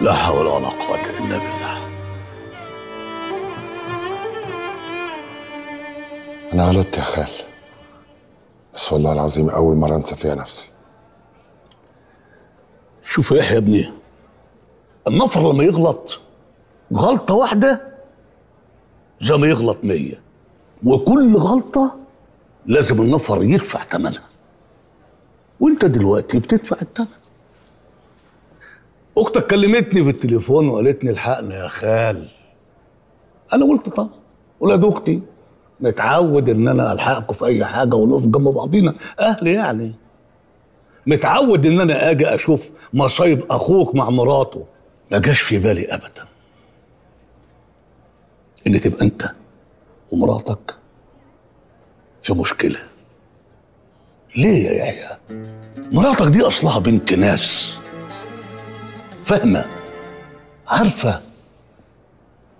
لا حول ولا قوة إلا بالله. أنا غلطت يا خال، بس والله العظيم أول مرة أنسى فيها نفسي. شوف يا يحيى يا ابني، النفر لما يغلط غلطة واحدة زي ما يغلط 100، وكل غلطة لازم النفر يدفع ثمنها، وانت دلوقتي بتدفع الثمن. اختك كلمتني في التليفون وقالتني الحقنا يا خال. انا قلت طبعا ولاد اختي متعود ان انا الحقكم في اي حاجة ونقف جنب بعضينا، اهلي يعني. متعود ان انا اجي اشوف مصايب اخوك مع مراته. ما جاش في بالي ابدا ان تبقى انت ومراتك في مشكلة. ليه يا يحيى؟ مراتك دي اصلها بنت ناس، فاهمه،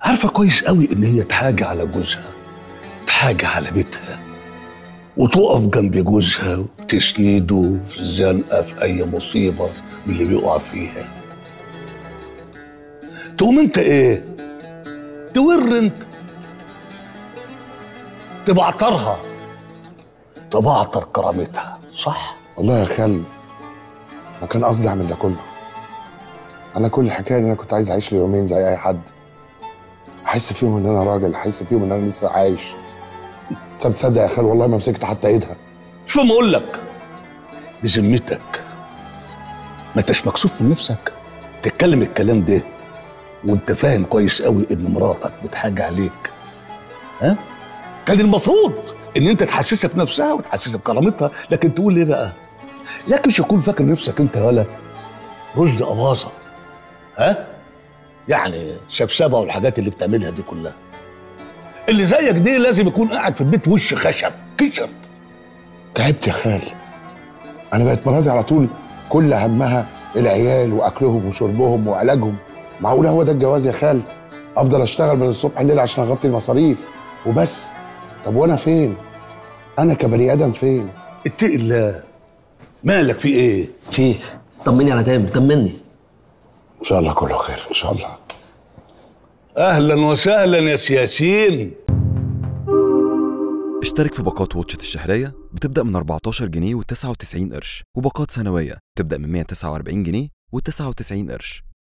عارفه كويس قوي ان هي تحاجه على جوزها، تحاجه على بيتها، وتقف جنب جوزها وتسنده في الزنقة في اي مصيبة من اللي بيقع فيها. تقوم انت ايه؟ تور انت، تبعترها، تبعتر كرامتها، صح؟ والله يا خال ما كان قصدي اعمل ده كله. انا كل الحكاية ان انا كنت عايز اعيش لي يومين زي اي حد، احس فيهم ان انا راجل، احس فيهم ان انا لسه عايش. انت بتصدق يا خال والله ما مسكت حتى ايدها. شو ما اقول لك، بذمتك ما انتش مكسوف من نفسك تتكلم الكلام ده وانت فاهم كويس قوي ان مراتك بتحاج عليك؟ ها؟ كان المفروض ان انت تحسسها بنفسها وتحسسها بكرامتها، لكن تقول ايه بقى؟ لكن مش تكون فاكر نفسك انت ولا رشد اباظة، ها؟ يعني سبسبه والحاجات اللي بتعملها دي كلها. اللي زيك دي لازم يكون قاعد في البيت وش خشب كشر. تعبت يا خال، انا بقت مراتي على طول كل همها العيال واكلهم وشربهم وعلاجهم. معقولة هو ده الجواز يا خال؟ افضل اشتغل من الصبح الليل عشان اغطي المصاريف وبس؟ طب وانا فين؟ انا كبني ادم فين؟ اتقي الله، مالك في ايه؟ فيه طمني على تامر، طمني. ان شاء الله كله خير ان شاء الله. اهلا وسهلا يا سياسين. اشترك في باقات واتشت الشهرية بتبدأ من 14 جنيه و99 قرش، وباقات سنوية بتبدأ من 149 جنيه و99 قرش.